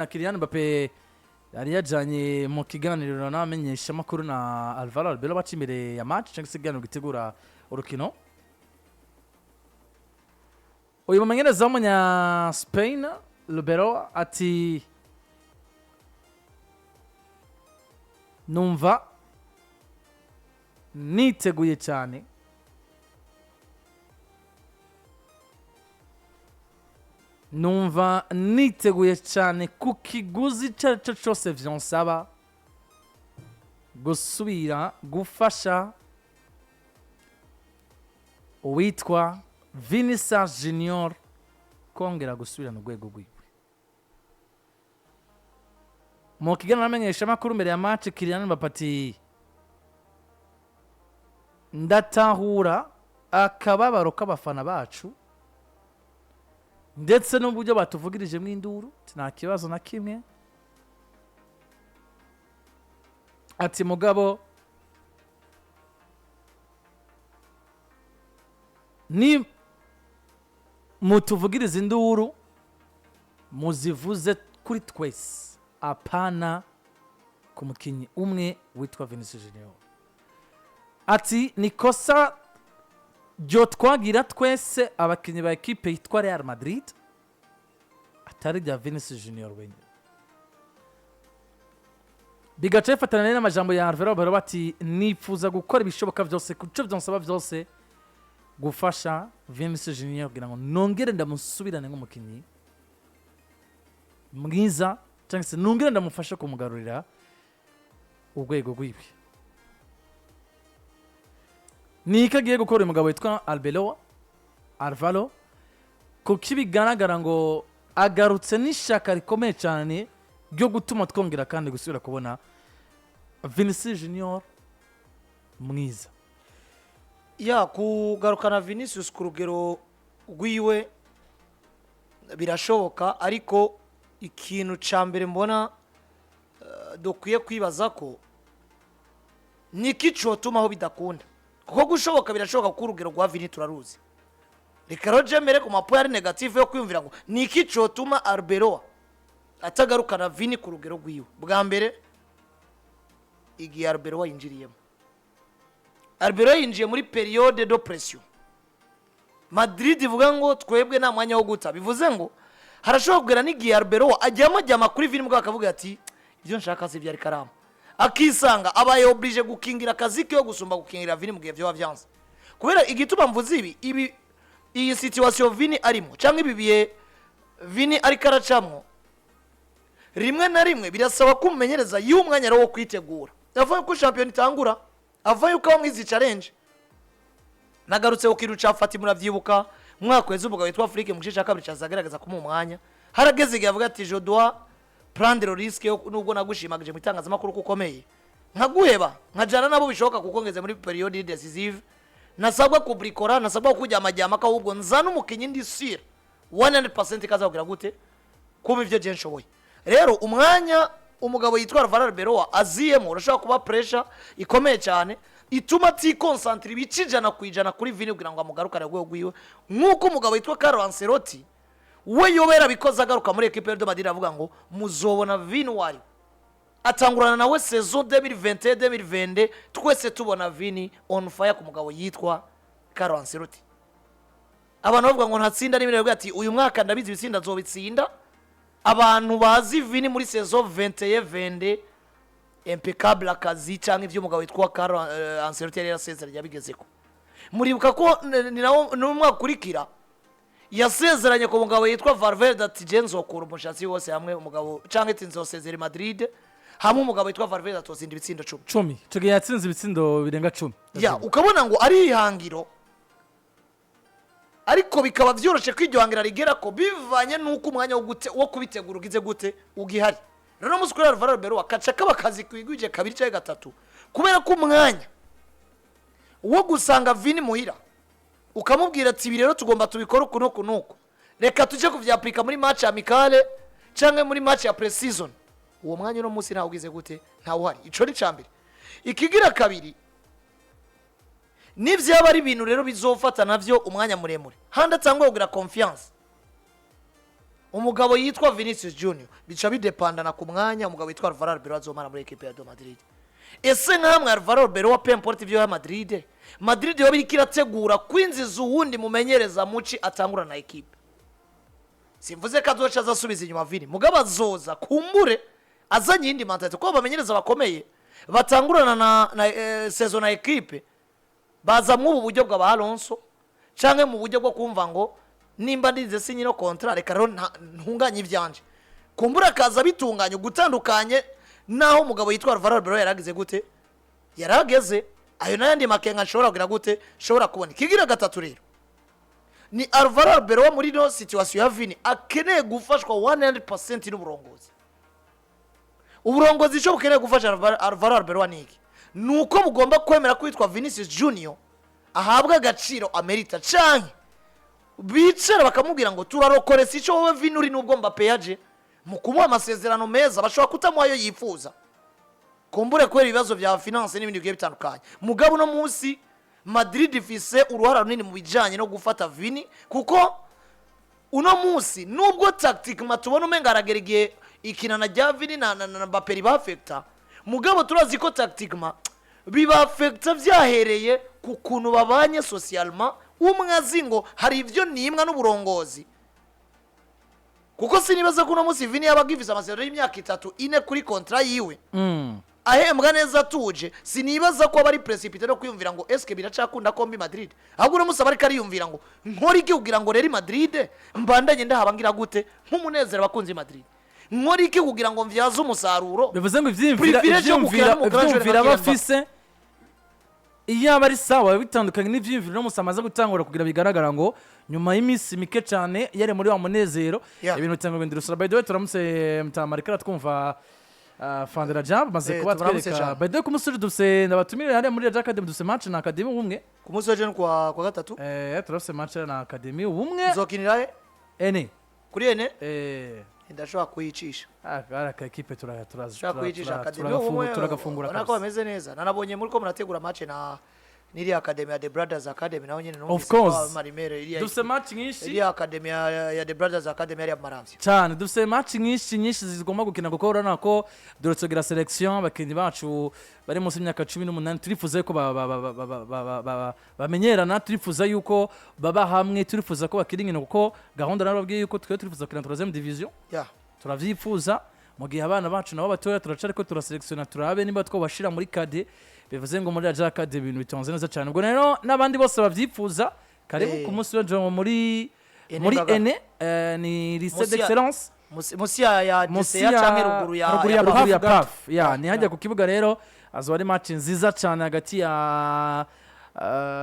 Na Kylian Mbappe yari yajanye mu kiganiro n'abamenyeshamakuru na Alvaro Arbeloa baca imbere ya match cyangwa se ikiganiro gitegura urukino. Uyu mumenyereza w'umunya Spain Arbeloa ati: "Numva niteguye cyane, numva niteguye cyane ku kiguzi icyo ari cyo cyose vyonsaba gusubira gufasha uwitwa Vinicius Junior kongera gusubirana urwego rwiwe." Mu kiganiro n'amenyeshamakuru mbere ya match, Kylian Mbappe ati: "Ndatahura akababaro k'abafana bacu ndetse n'uburyo batuvugirijemo induru." Ati: "Nta kibazo na kimwe." Ati: "Mugabo ni mutuvugiriza induru, muzivuze kuri twese, apana ku mukinnyi umwe witwa Vinicius Junior." Ati: "Ni kosa ryo twagira twese abakinnyi ba ekipe yitwa Real Madrid, atari rya Vinicius Junior wenyine." Bigaca bifatana rero n'amajambo ya Alvaro Arbeloa bati: "Nifuza gukora ibishoboka byose, ku cyo byonsaba byose, gufasha Vinicius Junior kugira ngo nongere ndamusubirane nk'umukinnyi mwiza, cyangwa se nongere ndamufashe kumugarurira urwego rwiwe." Ni iki agiye gukora uyu mugabo witwa Arbeloa Alvaro? Kuko bigaragara ngo agarutse n'ishyaka rikomeye cyane ryo gutuma twongera kandi gusubira kubona Vinicius Junior mwiza. Ya, kugarukana Vinicius ku rugero rwiwe birashoboka, ariko ikintu cya mbere mbona dukwiye kwibaza ko ni iki cyotuma aho bidakunda, kuko gushoboka birashoboka, kuko urugero rwa Vini turaruzi. Reka rero jemere ku ma points ari négatives yo kwiyumvira ngo ni iki cyotuma Arbeloa atagarukana Vini ku rugero rwiwe. Bwa mbere, igihe Arbeloa yinjiriyemo, Arbeloa yinjiye muri période de pression. Madrid ivuga ngo twebwe nta mwanya wo guta. Bivuze ngo harashobora kugera n'igihe Arbeloa ajyamo ajyama kuri Vini bwo akavuga ati: "Ibyo nshaka si ibyo." Ariko arama akisanga abaye obligé gukingira akazi ke yo gusumba gukingira Vini mu gihe byoba byanze. Kubera igituma mvuze ibi, iyi situation Vini arimo cyangwa ibi bihe Vini ariko aracamwo, rimwe na rimwe birasaba ko umumenyereza y'umwanya rero wo kwitegura avuye ko shampiyona itangura, ava yuko aba mwizi challenge. Nagarutse ku kintu cya Fati, murabyibuka umwaka weza umugabo witwa Flick mu gice cya kabiri cyaza agaragaza kumuha umwanya. Harageze igihe avuga ati: "Je dois prendre le risque yo nubwo nagushimagije mu itangazamakuru ko ukomeye, nkaguheba, nkajana nabo bishoboka, kuko ngeze muri période décisive, nasabwa kubrikora, nasabwa kujyamajyama, ko ahubwo nzana umukinnyi ndi sûr 100% kaza kugira gute kuba ivyo je nshoboye." Rero umwanya umugabo yitwa Alvaro Arbeloa aziyemo urashobora kuba pressure ikomeye cyane ituma atikonsantra ibice 100% kuri Vini kugira ngo amugarukane rwego rwiwe, nk'uko umugabo witwa Carlo Ancelotti we yoba yarabikoze agaruka muri equipe de Madrid, avuga ngo muzobona Vini wayo, atangurana nawe saison 2021 2022, twese tubona Vini on fire ku mugabo yitwa Carlo Ancelotti. Abantu bavuga ngo ntatsinda n'ibindi, bavuga ati: "Uyu mwaka ndabizi, ibitsinda nzobitsinda." Abantu bazi Vini muri saison 21 22 impeccable, akazi cyangwa ibyo umugabo witwa Carlo Ancelotti yari yarasezeranye yabigezeko. Muribuka ko ni nawo n'umwaka ukurikira yasezeranye ku mugabo yitwa Valverde ati: "Je nzokura umushatsi wose hamwe umugabo", cyangwa ati: "Nzosezera i Madrid hamwe umugabo witwa Valverde atotsinda ibitsindo 10." 10. Icyo gihe yatsinze ibitsindo birenga 10. Ya, ukabona ngo ari ihangiro, ariko bikaba byoroshye ko iryo hangiro rigera ko bivanye n'uko umwanya wo kubitegura ugize gute ugihari. Rero umunsi kuri Alvaro Arbeloa kaca kaba akazi kwigwije kabiri cyangwa gatatu, kubera ko umwanya wo gusanga Vini muhira ukamubwira ati: "Ibi rero tugomba tubikore uku n'uku n'uku, reka tujye kuvyapurika muri match amicale cyangwa muri match ya pre-season", uwo mwanya uno munsi ntawe ugize gute, ntawe uhari. Ico ni icambere. Ikigira kabiri, nivyaba ari ibintu rero bizofata navyo umwanya muremure, handi atangwa kugira confiance. Umugabo yitwa Vinicius Junior bica bidepandana ku mwanya umugabo witwa Alvaro Arbeloa azomara muri ekipe ya do Madrid. Ese nkamwe Alvaro Arbeloa, peu importe ibyo ya Madrid, Madrid yoba iriko irategura kwinjiza uwundi mumenyereza muci atangura na ekipe, simvuze ko azoca azasubiza inyuma Vini, mugabo azoza kumbure azanye iyindi mentalité, kuko abamenyereza bakomeye batangurana na saison na ekipe baza mw'ubu buryo bwa ba Alonso canke mu buryo bwo kumva ngo nimba ndize sinye no contrat, reka rero ntunganye ivyanje. Kumbura akaza bitunganye gutandukanye naho umugabo yitwa Alvaro Arbeloa yaragize gute, yarageze. Ayo n'ayandi makenga nshobora kugira gute, nshobora kubona. Ikigira gatatu rero ni Alvaro Arbeloa muri no situation ya Vini akeneye gufashwa 100% n'uburongozi. Uburongozi icyo bukeneye gufasha Alvaro Arbeloa ni iki? Ni uko bugomba kwemera ko witwa Vinicius Junior ahabwa agaciro amerita, canke bicara bakamubwira ngo turarokoresa icyo wowe Vini uri, nubwo Mbappe yaje mu kumuha amasezerano meza bashobora kutamuha ayo yifuza, kumbure kubera ibibazo bya finance n'ibindi bigiye bitandukanye. Mugabo uno munsi Madrid ifise uruhara runini mu bijanye no gufata Vini, kuko uno munsi nubwo tactique tubona umenga aragera igihe ikinana rya Vini na Mbappe ribafekta, mugabo turazi ko tactiquement bibafekta vyahereye ku kuntu babanye socialement. Umwe azi ngo hari ibyo nimwa n'uburongozi, kuko sinibaza ko uno munsi Vini yaba agifise amasezerano y'imyaka 3, 4 kuri contrat yiwe, ahembwa neza atuje, sinibaza ko aba ari précipité no kwiyumvira ngo eske biracakunda ko mbi Madrid. Ahubwo uno munsi aba ariko ariyumvira ngo nkora iki kugira ngo rero i Madrid mbandanye ndahaba, ngira gute nk'umunezero abakunzi Madrid, nkora iki kugira ngo mvyaze umusaruro. Bivuze ngo ivyiyumvira Privilege yo ivyiyumvira gukina n'umugabane ivyiyumvira nka aba afise iyo aba ari sawa bitandukanye n'ivyiyumviro no musa amaze gutangura kugira, bigaragara ngo nyuma y'iminsi mike cyane yari muri wa munezero, ibintu bitanga bindi rusura. By the way, turamutse mutamarika twumva Fandera Jab maze kuba turamutse twereka cyane. By the way, ku munsi dufise, ndabatumire hariya muri Raja Academy, dufise match na Academy Ubumwe. Ku munsi w'ejo ni kwa gatatu. Turafise match na Academy Ubumwe. Nzokinira he? Ene. Kuri ene? Eh. Ndashobora kuyicisha. Ah, bara ekipe tura tura Ndashobora kuyicisha Academy Ubumwe. turagafungura Ubona ko kabisa. bameze neza. Nanabonye muri ko murategura match na n'iriya academy ya The Brothers Academy naho nyine. Of Numvise ko course. Marimere iriya Dufise match nyinshi. Iriya academy ya The Brothers Academy yari Maramvya. Cyane, dufise match nyinshi nyinshi zigomba gukina, kuko urabona ko duretse kugira selection, abakinnyi bacu bari munsi y'imyaka 18 turifuza yuko bamenyerana, turifuza yuko baba hamwe, turifuza ko bakina inkino, kuko gahunda narababwiye yuko twe turifuza gukina troisième division. Turavyifuza mu gihe abana bacu nabo batoya turaca, ariko turaselektiona turabe niba twobashira muri cadets. Bivuze ngo muri Raja cadets ibintu bitonze neza cyane. Ubwo rero n'abandi bose bavyifuza, karibu ku munsi w'ejo muri Ene muri Mbagala. ene ni lycée d'excellence. Musi ya Munsi DCA canke ruguru ya ruguru ya PAF. ruguru ya Gato. PAF ya ni hajya ku kibuga. Rero azoba ari match nziza cyane hagati ya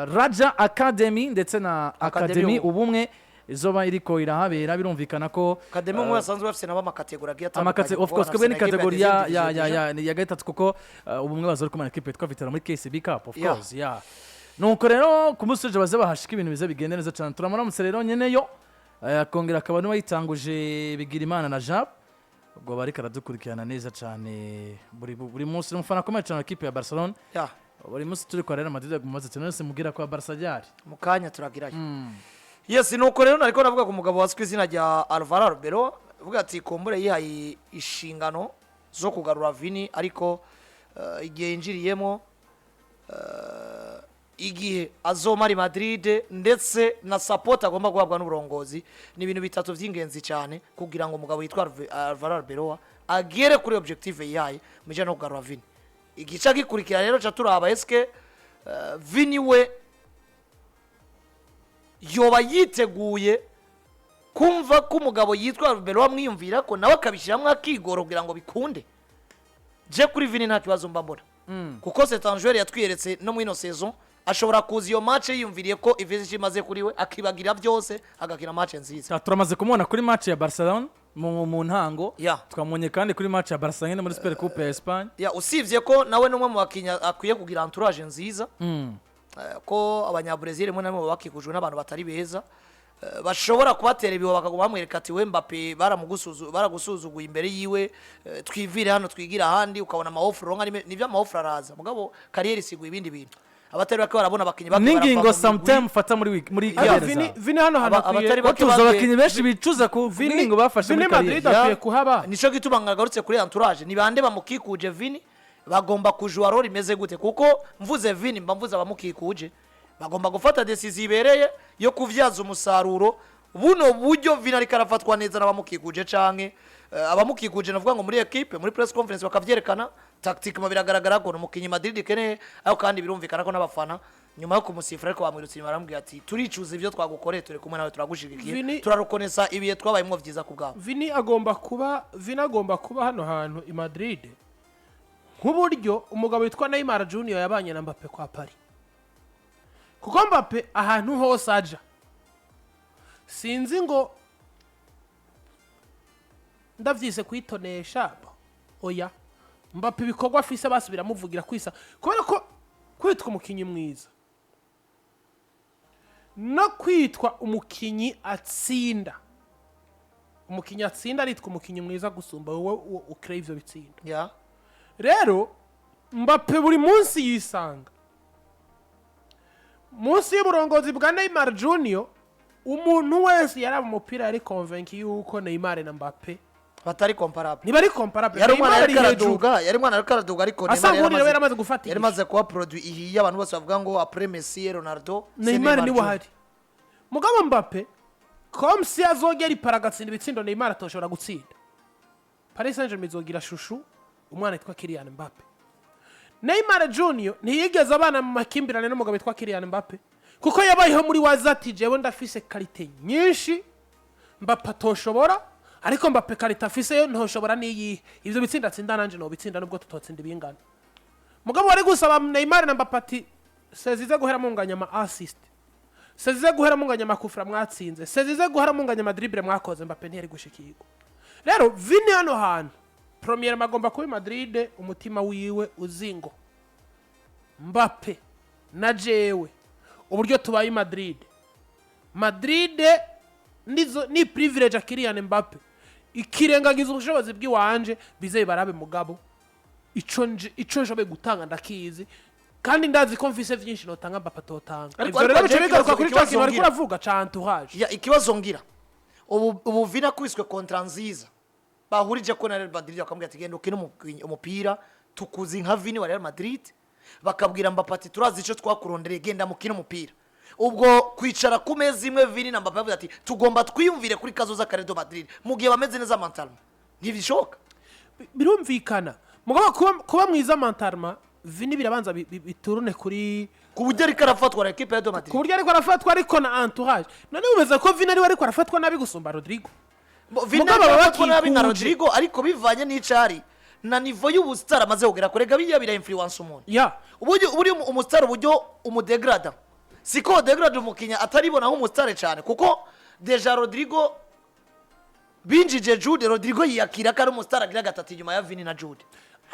Raja Academy ndetse na Academy Academy Ubumwe izoba iriko irahabera. Birumvikana ko Academy Ubumwe basanzwe bafise nabo amakategori agiye amakate atandukanye. Of course, kuko kubera ni banafise na catégorie équipe ya deuxième ya division. ya gatatu, kuko Ubumwe baza kumana equipe yitwa Vitara muri KCB Cup, of course. Yeah, nuko rero ku munsi w'ejo baze bahashika, ibintu bize bigende neza cyane. Turamuramutse rero nyeneyo, akongera akaba n'uwayitanguje Bigirimana na Jean, ubwo bariko aradukurikirana neza cyane buri munsi. Ni umufana akomeye cyane wa equipe ya Barcelona. Buri munsi turi kwa Real Madrid aguma ati none se mubwira ko Barca ryari. Mu kanya turagirayo. Yes, nuko rero nariko navuga ku mugabo wazwi izina rya Alvaro Arbeloa, avuga ati kumbure yihaye inshingano zo kugarura Vini, ariko igihe yinjiriyemo, igihe azomara i Madrid ndetse na support agomba guhabwa n'uburongozi, ni ibintu bitatu by'ingenzi cyane kugira ngo umugabo yitwa Alvaro Arbeloa agere kuri objective yihaye mu bijyanye no kugarura Vini. Igice gikurikira rero ca turaba eske Vini we yoba yiteguye kumva ko umugabo yitwa Arbeloa amwiyumvira ko nawe akabishyiramo akigoro kugira ngo bikunde. Je kuri Vini nta kibazo mba mbona, kuko c'est un joueur yatwiyeretse no muri ino saison ashobora kuza iyo match yiyumviriye ko ivisi imaze kuri we, akibagira byose, agakina match nziza. Turamaze kumubona kuri match ya Barcelona mu ntango. Twamubonye kandi kuri match ya Barcelona nyine muri Super Coupe ya Espagne. Ya, usibye ko nawe n'umwe mu bakinnyi akwiye kugira entourage nziza, ko Abanyabrezil rimwe na rimwe baba bakikujwe n'abantu batari beza, bashobora kubatera ibiho, bakaguma bamwereka ati we Mbappe baragusuzuguye imbere yiwe, twivire hano twigire ahandi. Ukabona ama offre uronka nibyo, ama offre araza, mugabo carrière isiguye ibindi bintu. Abatari bake barabona abakinnyi bake barava N'ingingo mu migwi. sometime ufata muri week muri Ariko carrière Vini zawe. Vini hano hantu Abatari akwiye bake Ko tuzi bagiye- abakinnyi benshi bicuza ku Vini n'ingingo bafashe Vini muri Madrid carrière. akwiye kuhaba. Nico gituma ngagarutse kuri entourage, ni bande bamukikuje Vini, bagomba kujua role imeze gute? Kuko mvuze Vini mba mvuze abamukikuje, bagomba gufata décision ibereye yo kuvyaza umusaruro buno buryo Vini ariko arafatwa neza n'abamukikuje, canke abamukikuje navuga ngo muri équipe, muri press conference bakavyerekana tactiquement, biragaragara ko umukinyi Madrid ikeneye. Ariko kandi birumvikana ko n'abafana nyuma yo kumusifura ariko bamwirutse inyuma, baramubwira ati: "Turicuza ibyo twagukoreye, turi kumwe nawe, turagushigikiye, turarukonesa ibihe twabayemwo vyiza ku bwawe." Vini agomba kuba hano hantu i Madrid nk'uburyo umugabo witwa Neymar Junior yabanye na Mbappe kwa Paris, kuko Mbappe ahantu hose aja, sinzi ngo ndavyise kwitonesha, oya, Mbappe ibikorwa afise basi biramuvugira kwisa, kubera ko kwitwa umukinyi mwiza no kwitwa umukinyi atsinda, umukinyi atsinda aritwa umukinyi mwiza gusumba wowe ukireye ivyo bitsindo. Rero Mbappe buri munsi yisanga munsi y'uburongozi bwa Neymar Junior. Umuntu wese yaraba umupira yari convaincu yuko Neymar na Mbappe batari comparable. Ntibari comparable. Yari umwana Neymar yariko ari hejuru. araduga, yari umwana ariko araduga, ariko Asa Neymar nk'urira we yaramaze gufata yari igice. amaze kuba produit ihiye, abantu bose bavuga ngo après Messi et Ronaldo, c'est Neymar niwe Junior. ahari. Mugabo Mbappe comme si azogera ipara agatsinda ibitsindo Neymar atoshobora gutsinda, Paris Saint-Germain izogira chouchou umwana yitwa Kylian Mbappe. Neymar Junior ntiyigeze abana mu makimbirane n'umugabo witwa Kylian Mbappe, kuko yabayeho muri wazati: "Jewe ndafise qualité nyinshi Mbappe atoshobora, ariko Mbappe qualité afise yo ntoshobora n'iyihe? Ivyo bitsinda atsinda nanje nobitsinda nubwo tutotsinda ibingana." Mugabo wari gusaba Neymar na Mbappe ati: "Sezize guhera munganya ama assist, sezize guhera munganya ama coup franc mwatsinze, sezize guhera munganya ama dribble mwakoze," Mbappe ntiyari gushikirwa. Rero Vini hano hantu premièrement agomba kuba i Madrid umutima wiwe uzingo Mbappe na jewe uburyo tubaye i Madrid. Madrid nizo ni privilege Kylian Mbappe ikirengagiza ubushobozi bw'iwanje bize barabe, mugabo ico nshoboye gutanga ndakizi, kandi ndazi ko mfise vyinshi notanga Mbappe atotanga. Ariko- Ivyo ariko rero bice Jake, bigaruka kuri ca ikibazo kintu bariko ngira. uravuga ca entourage. Ya, ikibazo ngira ubu Vini akubiswe contrat nziza bahurije ko na Real Madrid, bakamubwira ati: "Genda ukine umupira, tukuzi nka Vini wa Real Madrid," bakabwira Mbappe ati: "Turazi icyo twakurondereye, genda mukine umupira." Ubwo kwicara ku meza imwe Vini na Mbappe bavuga ati: "Tugomba twiyumvire kuri kazoza ka Real Madrid," mu gihe bameze neza mentalement, ntibishoboka? Birumvikana, mugabo kuba mwiza mentalement, Vini birabanza biturune kuri ku buryo ariko arafatwa na équipe ya Real Madrid. Ku buryo ariko arafatwa, ariko na entourage. None bumeze ko Vini ariwe ariko arafatwa nabi gusumba Rodrigo. Vini Mugabo ariko baba arafatwa nabi nka bakikuje. Rodrigo, ariko bivanye n'icari na niveau y'ubusitari amaze kugera kurega, biriya bira influence umuntu. Uburyo buri umusitari, uburyo umudegrada, siko degrada umukinya ataribona nk'umusitari cyane, kuko déjà Rodrigo binjije Jude, Rodrigo yiyakira ko ari umusitari agira gatatu inyuma ya Vini na Jude.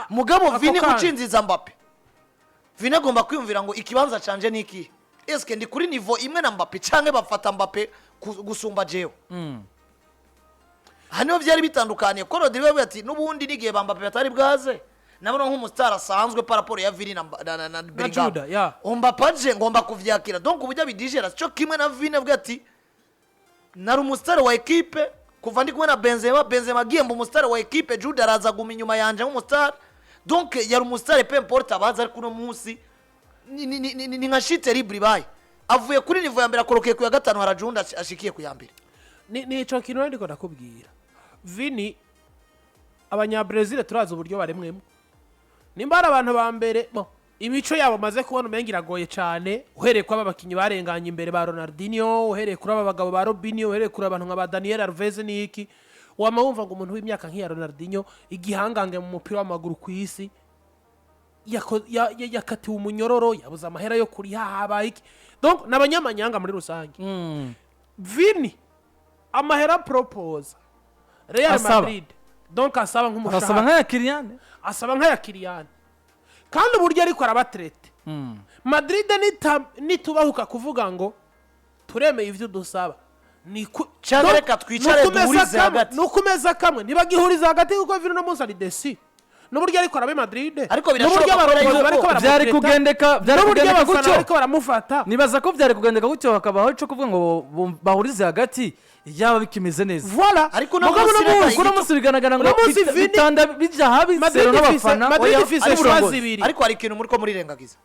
Mugabo Ako Vini kana. ucinziza Mbappe, Vini agomba kwiyumvira ngo: "Ikibanza canje ni ikihe? Eske ndi kuri niveau imwe na Mbappe, canke bafata Mbappe gusumba jewe?" Aha niho byari bitandukaniye, ko Rodrigo yavuze ati: "N'ubundi n'igihe ba Mbappe batari bwaze nabona nk'umusitari asanzwe par rapport ya Vini na Bellingham." Juda, ya. Mbappe aje ngomba kuvyakira, donc uburyo abidigera cyo kimwe na Vini avuga ati: "Nari umusitari wa équipe kuva ndi kumwe na Benzema, Benzema agiye mba umusitari wa équipe, Jude araza aguma inyuma yanje nk'umusitari." Donc yari umusitari peu importe abaza, ariko uno munsi ni nka chute libre ibaye, avuye kuri niveau ya mbere akorokeye ku ya gatanu, harajunda ashikiye ku ya mbere. Ni ico kintu rero ndiko ndakubwira. Vini, Abanyabrezil turazi uburyo baremwemo, nimba hari abantu ba mbere bo imico yabo maze kubona umenga iragoye cyane, uhereye kuri aba bakinnyi barenganye imbere ba Ronaldinho, uhereye kuri aba bagabo ba Robinho, uhereye kuri abantu nka ba Daniel Alves n'iki, wama wumva ngo umuntu w'imyaka nk'iya Ronaldinho, igihangange mu mupira w'amaguru ku isi, yakatiwe umunyororo, yabuze amahera yo kuriha, habaye iki. Donc ni abanyamanyanga muri rusange. Vini amahera proposa Real Asaba. Madrid, donc asaba arasaba nk'umushahara nk'aya Kylian. Asaba nk'aya Kylian, kandi uburyo ariko arabatraite Madrid, nitubahuka kuvuga ngo turemeye ivyo dusaba. Canke Donc, reka twicare ni ukumeza duhurize kamwe, hagati. ni ukumeza kamwe ntibagihuriza hagati, kuko Vini uno munsi ari déçu. N'uburyo ariko arabe Madrid, Ariko n'uburyo birashoboka abarongozi kubera bariko yuko Byari baramutreta, kugendeka, byari n'uburyo kugendeka abafana gutyo. bariko baramufata. Nibaza ko byari kugendeka gutyo, hakabaho ico kuvuga ngo bahurize hagati, yaba bikimeze neza. Voilà. Ariko uno Mugabo munsi uno reka munsi, Kuno munsi bigaragara ngo Uno munsi bitanda bija habi Madrid zero n'abafana. Madrid Oya, ifise ari choix uburongozi. zibiri. Ariko hari ikintu muri ko murirengagiza.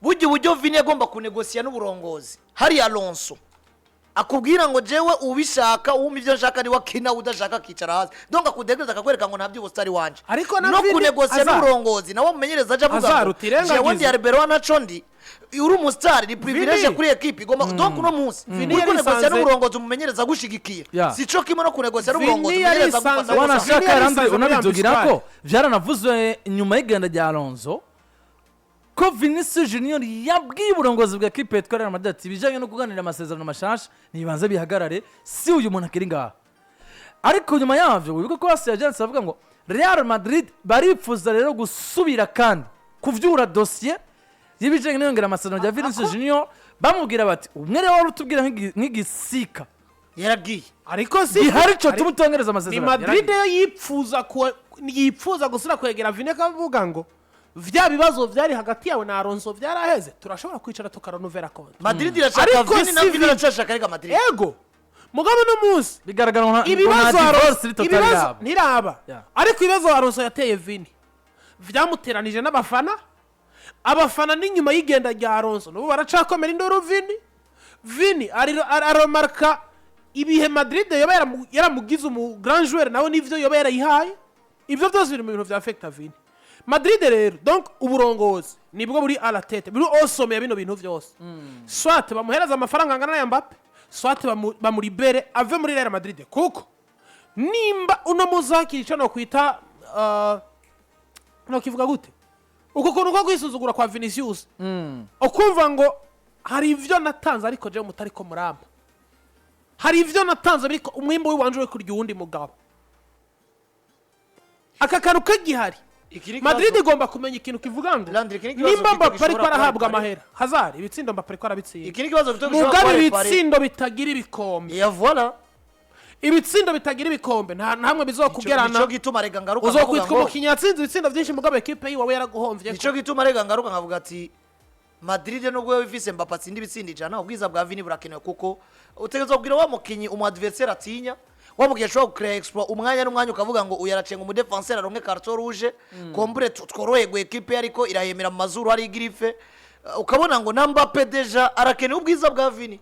Burya uburyo Vini agomba kunegosiya n'uburongozi, hari Alonso akubwira ngo jewe ubishaka, uwumva ibyo nshaka niwe akina, udashaka akicara hasi. Donc akudegereza, akakwereka ngo nta by'ubusitari wanje. Ariko na no Vini kunegosiya n'uburongozi, nawe mumenyereza aje avuga Hazard ngo utirengagize. jewe ndi Arbeloa, naco ndi uri umusitari, ni privilege Vini. kuri ekipe igomba. Donc uno munsi Vini uri kunegosiya yarisanze n'uburongozi, umumenyereza agushigikiye, Yeah. si co kimwe no kunegosiya Vini n'uburongozi, umumenyereza yarisanze agufata gusa. Wanashaka Vini Landry, yarisanze muri unabidugira ko Ambisquad. byaranavuzwe nyuma y'igenda rya Alonso ko Vinicius Junior yabwiye uburongozi bwa kipe yitwa Real Madrid ati ibijyanye no kuganira amasezerano mashasha nibanze bihagarare, si uyu muntu akiri ngaha. Ariko nyuma yavyo wibuke ko hasi agence bavuga ngo Real Madrid baripfuza rero gusubira kandi kuvyura dosiye y'ibijyanye n'iyongera amasezerano rya Vinicius Junior, bamubwira bati umwe rero wari utubwira nk'igisika Yaragiye. Ariko si gihari ico tuma utongereza ni amasezerano. Madrid yo yipfuza gusubira kwegera Vini, akavuga ngo vya bibazo vyari hagati yawe na Alonso vyaraheze, turashobora kwicara tukarenouveler contrat. Madrid irashaka Ariko Vini na si Vini Vini. iracashaka ariko Madrid. Ego, mugabo no munsi Bigaragara ngo ibibazo nta Alonso divorce iri total ibibazo yabo. ntiraba. Ariko ibibazo Alonso yateye Vini vyamuteranije n'abafana. Abafana n'inyuma y'igenda rya Alonso n'ubu baracakomera induru Vini. Vini aromarka ibihe Madrid yoba yaramugize umu grand joueur, nawe nivyo yoba yarayihaye. Ivyo byose biri mu bintu vya affecta Vini. Madrid rero, donc uburongozi nibwo buri à la tête, buri au sommet ya bino bintu vyose. Soit bamuhereza amafaranga angana na Mbappe, soit bamulibere ave muri Real Madrid, kuko nimba uno muzakiri ico nokwita nokivuga gute, uko kuntu ko kwisuzugura kwa Vinicius, ukumva ngo hari ivyo natanze ariko jewe mutariko murampa, hari ivyo natanze ariko umwimbo w'iwanje uri kurya uwundi mugabo, aka kantu kagihari, Iki ni Madrid ikibazo- igomba kumenya ikintu kivuga ngo Landry, iki ni ikibazo nimba gito Mbappe ariko gishobora kuba arahabwa ari- amahera, Hazard ibitsindo Mbappe ariko arabitsinda, Iki ni ikibazo gito gishobora mugabe kuba ari Paris. ibitsindo bitagira ibikombe, Ya, voilà. ibitsindo bitagira ibikombe nta namwe bizokugerana. Nico gituma rega ngaruka nkavuga Uzokwitwa ngo umukinnyi yatsinze ibitsindo byinshi, mugabo ekipe yiwawe yaraguhomvye. Nico gituma rega ngaruka nkavuga ati Madrid nubwo yoba ifise Mbappe atsinda ibitsinda 100, ubwiza bwa Vini burakenewe, kuko utegerezwa kugira wa mukinyi umu adversaire atinya, wa mukinyi ashobora gucrea exploit umwanya n'umwanya, ukavuga ngo uyu aracenga umudefenseur aronke carton rouge, kombure tworoherwe ekipe, ariko irahemera mu mazuru hari griffe. Ukabona ngo na Mbappe déjà arakeneye ubwiza bwa Vini,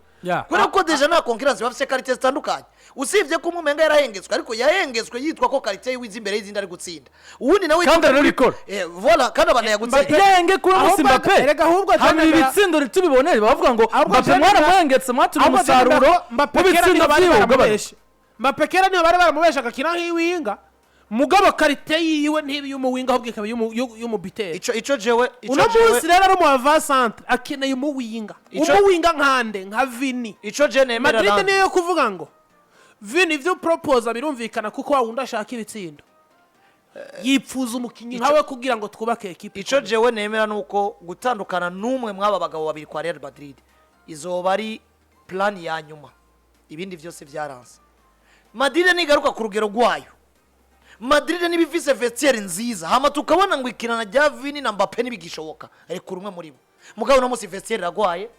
kubera ko déjà nta concurrence, bafise qualité zitandukanye, usibye ko umwe umenga yarahengetswe, ariko yahengetswe yitwa ko qualité yiwe iza imbere y'izindi ari gutsinda, uwundi nawe Kandi arabikora. Voilà, kandi abantu yagutsinda. Irenge kuri Ahubwo munsi Mbappe erega ahubwo hanyuma ibitsindo ntitubibone, bavuga ngo Ahubwo Mbappe mwaramuhengetse, mwatumye ahubwo umusaruro Mbappe kera w'ibitsindo niyo bari vyiwe ugabanuka. baramubeshe. Mbappe kera niyo bari baramubeshe agakina nk'iwinga, mugabo qualité yiwe ntibe iy'umuwinga, ahubwo ikaba iy'umubiteri. Ico jewe ico Uno jewe munsi rero ari umu avant centre akeneye umuwinga. Umuwinga nkande? Nka Vini. Ico je nemera, Madrid Landry. niyo yo kuvuga ngo Vini ivyo proposa birumvikana, kuko wa wundi ashaka ibitsindo yipfuza umukinnyi nkawe kugira ngo twubake ekipe. Ico jewe nemera nuko gutandukana n'umwe mw'aba bagabo babiri kwa Real Madrid izoba ari plan ya nyuma, ibindi vyose vyaranse. Madrid nigaruka ku rugero rwayo, Madrid niba ifise vestiaire nziza, hama tukabona ngo ikinana rya Vini na Mbappe ntibigishoboka, rekura umwe muri bo. Mugabo uno munsi vestiaire iragwaye,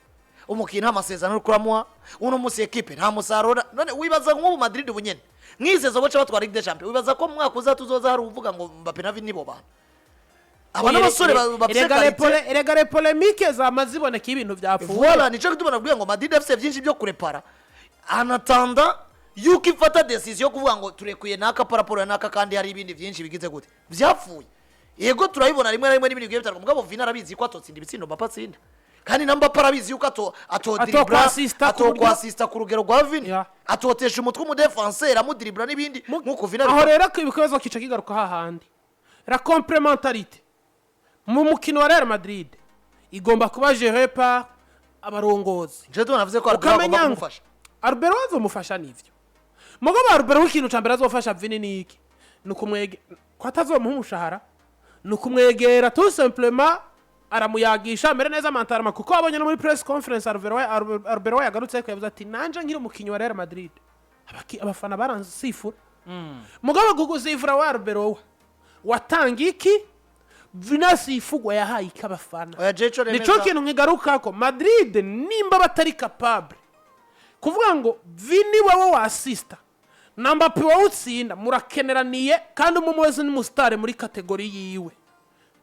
umukinnyi nta masezerano uri kuramuha, uno munsi ekipe nta musaruro. None wibaza nk'ubu Madrid ubu nyene mwizezo boca batwara Ligue des Champions, wibaza ko mu mwaka uza tuzoza hari uvuga ngo Mbappe na Vini bo bantu aba n'abasore bafise Erega qualité? Erega les polémiques zama ziboneka iyo ibintu vyapfuye. Voilà, nico gituma nabwiye ngo Madrid afise byinshi byo kurepara anatanda yuko ifata décision yo kuvuga ngo turekuye naka par rapport ya naka, kandi hari ibindi byinshi bigize gute byapfuye. Yego, turabibona rimwe na rimwe n'ibindi bigiye bitandukanye, mugabo Vini arabizi ko atotsinda ibitsindo Mbappe atsinda, kandi na Mbappe arabizi yuko atodribla Atokwasista ku buryo- atokwasista ku rugero rwa Vini, atotesha umutwe umudefenseur amudiribla n'ibindi nk'uko Vini Aho abikora. rero ikibazo kica kigaruka hahandi, la complémentarité mu mukino wa Real Madrid igomba kuba gérée par abarongozi. Nico gituma navuze ko Arbeloa agomba Ukamenya ngo kumufasha. Arbeloa azomufasha nivyo, mugabo Arbeloa ikintu ca mbere azofasha Vini ni iki? Ni ukumwege ko atazomuha umushahara, ni ukumwegera tout simplement, aramuyagisha amere neza mentalement, kuko abonye no muri press conference Arbeloa yagarutse ko yavuze ati nanje nkiri umukinyi wa Real Madrid abafana baransifura, mugabo kugusifura wa Arbeloa. Watanga iki? Vinicius ifugwa yahaye iki abafana? Oya, jewe ico Nico nemeza- kintu nkigarukako. Madrid nimba batari capable kuvuga ngo Vini wewe wasista na Mbappe wowe utsinda, murakeneraniye, kandi umwe wese ni umusitari muri catégorie yiwe,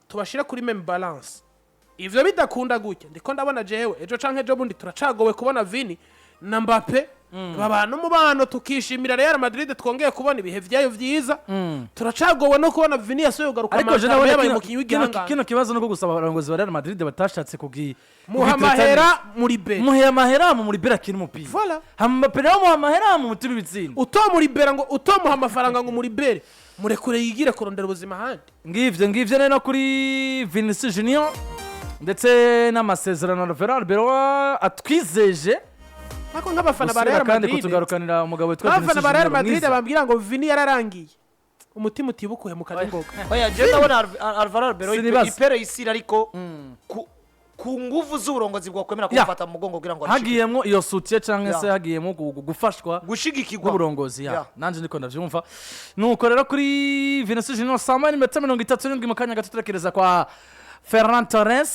tubashire kuri même balance. Ivyo bidakunda gutya, ndiko ndabona jewe ejo canke ejo bundi turacagowe kubona Vini na Mbappe babana umubano, tukishimira Real Madrid twongeye kubona ibihe vyayo vyiza. Turacagowe no kubona Vini yasubiye kugaruka Ariko je Mbappe nabona yabaye kino, umukinyi kino, w'igihangange. Kino kibazo nuko gusa abarongozi ba Real Madrid batashatse kugi Muha amahera muri be. Muhe amahera mu muri bera akina umupira. Voilà. Hama Mbappe nawe muha amahera mu mutima ibitsinda. Utomuribera ngo utomuha amafaranga ngo umuribere, murekure yigire kurondera ubuzima ahandi. Ngivyo rero kuri Vinicius Junior ndetse n'amasezerano Alvaro Arbeloa atwizeje Ariko nk'abafana ba gusubira Real kandi Madrid, kutugarukanira umugabo witwa nk'abafana Vinicius ba Real Junior Madrid mwiza. bambwira ngo Vini yararangiye, umutima utibuka uhemuka n'ingoga. Oya, jewe ndabona Alvaro Arbeloa Sinibaza. ipere isira, ariko ku nguvu z'uburongozi bwakwemera kumufata mu mugongo kugira ngo arishike. Hagiyemwo iyo soutien canke se hagiyemwo gufashwa Gushigikirwa n'uburongozi, ya. Nanje ndiko ndavyumva. Nuko rero kuri Vinicius Junior, saa 1:37, mu kanya gato turekereza kwa Ferran Torres.